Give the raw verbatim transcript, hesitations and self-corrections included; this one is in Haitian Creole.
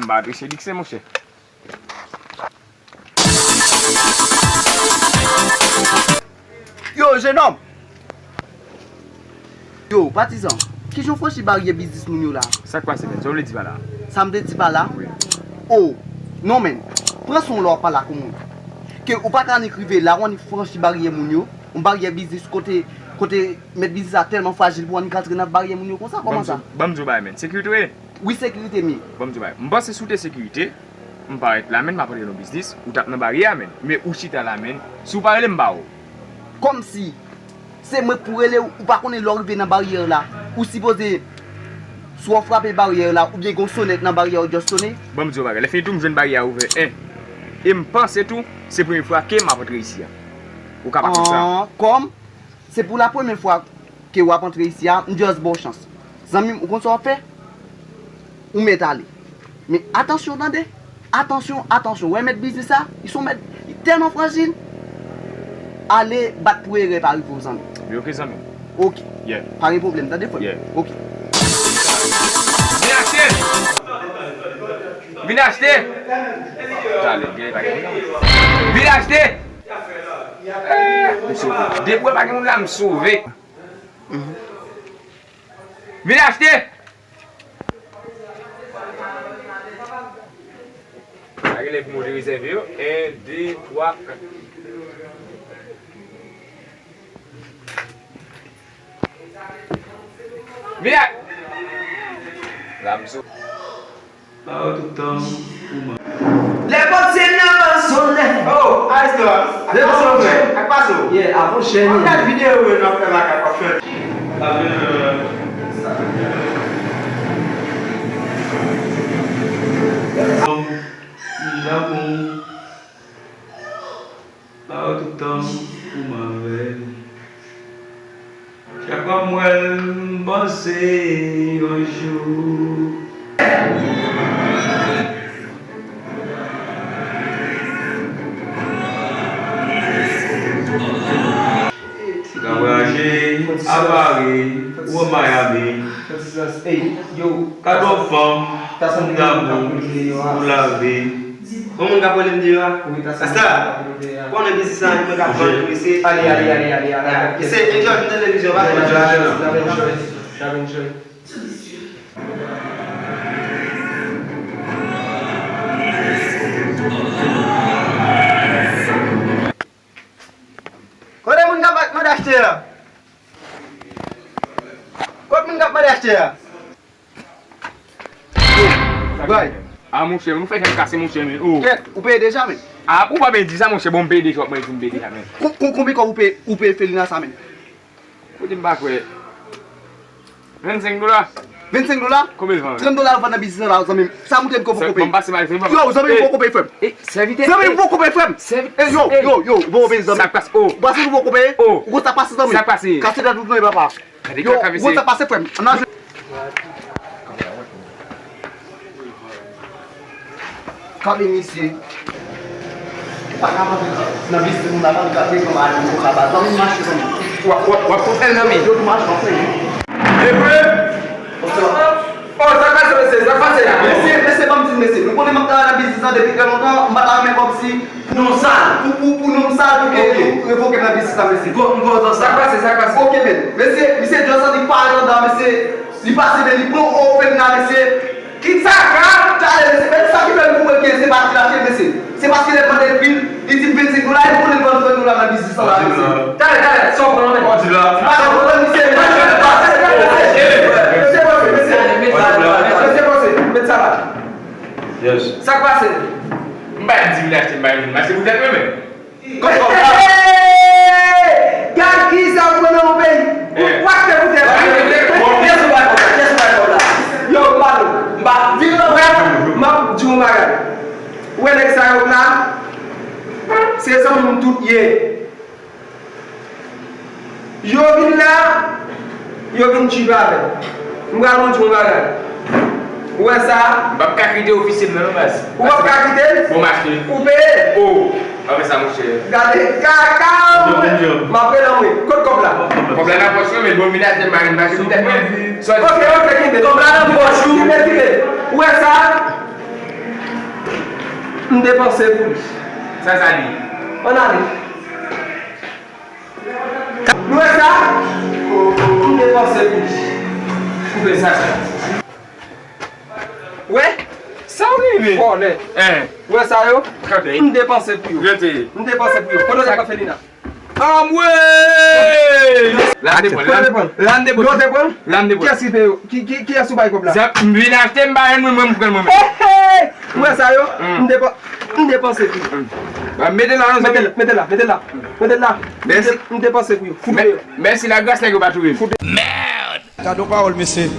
M pa apresye Dixon, monchè. Yo, jenòm! Yo, patizan, kijan w franchi baryè biznis moun yo la? Sa k pase, menn? Sa w vle di pa la? Sa m te di pa la? Wi. Oh, non, menn. Pran son la w ap pale ak yon moun. Ke ou pa ka annik rive la, w annik franchi baryè moun yo. Yon baryè biznis kote, kote mèt biznis la tèlman frajil pou w annik antre nan baryè moun yo konsa, kòman sa? Ban m di w bagay, menn. Sekirite w ye? Wi, sekirite m ye. Ban m di w bagay. M panse si w te sekirite, m parèt la, menn, m ap antre nan biznis, ou t ap nan baryè a, menn. Men ou chita la, menn. Si w pa rele m, m pa wè w. Kòmsi se mwen k pou rele w, ou pa konnen lè w rive nan baryè la, ou sipoze swa w frape baryè la, oubyen gen yon sonèt nan baryè a, ou just sone. Ban m di w bagay, lè fini tou, m jwenn baryè a ouvè, en. E m panse tou, se premye fwa ke m ap antre isi a. Ou ka pa konn sa. Ah, kòm se pou la premyè fwa ke w ap antre isi a, m just ba w chans. Zanmi m, ou konn sa w ap fè? Ou mèt ale. Men atansyon, tande! Atansyon, atansyon. Wè mèt biznis la, li se yon mèt, li tèlman frajil. Ale bat pou erè pa rive w, zanmi. Wi, oke, zanmi. Oke. Yeah. Pa gen pwoblèm, tande, frè m? Yeah. Oke. Vin achte! Vin achte! Talè, gen pa gen. Vin achte! Eh, m sove. Depi w wè pa gen moun la, m sove. Vin achte! Sa gen lè pou mwen te rezève yo. En, de, twa, kat. Vin la! La, m sou. Pa yo tout tan pou mwen. Lè pòt se nan solèy. Oh, Alice, lè pòt se nan solèy. Ak pa sou. Yeah, avon chèn. Gad videyo yo nan fè makak ap fè. Lanmou. Pa yo tout tan pou m avè l. Chak fwa m wè l, m panse yon jou. Gabraje, Apare, ou Miami. Kadon fanm, damou, ou lave. Bon moun k ap rele m deyò a. Asta, konnen biznis la, mwen k ap vann tou, mesye. Ale, ale, ale, ale, ale. Mesye, enjoy, vin nan televizyon, pa fè jwèt. Kote moun k ap mande achte a? Kot moun k ap mande achte a? Bay. A, monchè, nou fè jan kase, monchè, men. Oh. Kèt, ou peye deja, men? A, ou pa byen di sa, monchè, bon, m peye deja, w ap mande si m peye deja, men. Kon-, kon-, konbyen kòb ou peye, ou peye Felina sa, men? Kote m pa kwè. Vennsenk dola. Vennsenk dola? Konbyen l vann? Trant dola l vann nan biznis la, zanmi m. Sa moute m poko peye. Bon, pase m al fè. Yo, zanmi m poko peye, frè m. Zanmi m poko peye, frè m. Yo, yo, yo, ou poko peye, zanmi m. Sa k pase? Oh. Ou pase, ou poko peye? Oh. Ou konn sa k pase, zanmi m? Sa k pase? Kase dat ou nan papa. Yo, ou konn sa k pase, frè m? Ann al jwe. Kanpe, mesye. Ou pa ka rantre nan biznis moun la, pa ka regle mal pou sa, pa zanmi mache, zanmi. W ap, w ap, w ap konprann, zanmi. Yo, tou mache, w ap fè. Ebre! Oh, sa k pase, mesye? Sa k pase la? Mesye, mesye, ban m di, mesye. Nou konnen m ap travay nan biznis la depi trè lontan, m pa ta renmen kòmsi pou non sal, pou, pou, pou non sal, pou ke yo revoke m nan biznis la, mesye. M kontan sa. Sa k pase, sa k pase? Oke, men. Mesye, misye just annik pale anndan, mesye. Li pase, men li pran open la, mesye. Kit sa ka, talè, mesye. Men sa ki fè l pou mwen ke se pa li l achte l, mesye. Se paske lè m mande l pri, li di m vennsenk dola, e m konnen l vann trant dola nan biznis la, mesye. Talè, talè, sa w pran, men. Ou di la. M pa konprann, mesye. Mesye, mesye, mesye, mesye, mesye, mesye, met sa la. Yes. Sa k pase? M pa di vin achte, m pa vin achte pou tèt mwen menm. Gad kisa w pran nan yon peyi. Ou kwak te pou tèt ou. Kiyès ou bay kòb la? Kiyès ou bay kòb la? Yo, m pa nou. M pa vin nan frè, m ap di w yon bagay. Ou wè nèg sa yo la, se zanmi m tout ye. Yo vin la, yo vin tchipe avè m. M pral di w yon bagay. Ou wè sa? M p ap ka kite ofisye m nan non, baz. Ou p ap ka kite l? Bon, m achte. Ou peye? Oh, pa fè sa, monchè. Gade kaka w. M ap rele anmwe. Kot kòb la? Kòb la nan pòch mwen, men bon, vin achte m, m achte pou tèt mwen. Ok, ok, kite. Kòb la nan pòch ou. Kite, kite. Ou wè sa? M depanse pou li. Sa sa di? Ann ale. Nou wè sa? M depanse pou li. Koupe sa. Wè? Sa w rive? Vòlè. Hein. Wè sa yo? Kanpe. M depanse pou yo. Rete. M depanse pou yo. Kote w te pran Felina? Anmwey! Lann de pran. Kote w te pran? Lann de pran. Kote w te pran? Lann de pran. Kiyès ki peye yo? Ki, ki, kiyès ou bay kòb la? Zè, m vin achte, m pa jwenn mwen, mwen, m pran mwen menm. Hey, hey! Ou wè sa yo? M depan-, m depanse pou yo. Ba, mete la, non, mete la, mete la, mete la. Mete la. Mèsi. M depanse pou yo. Fout yo. Mèsi, lagras nèg yo pa touye m. Gade yon pawòl, mesye.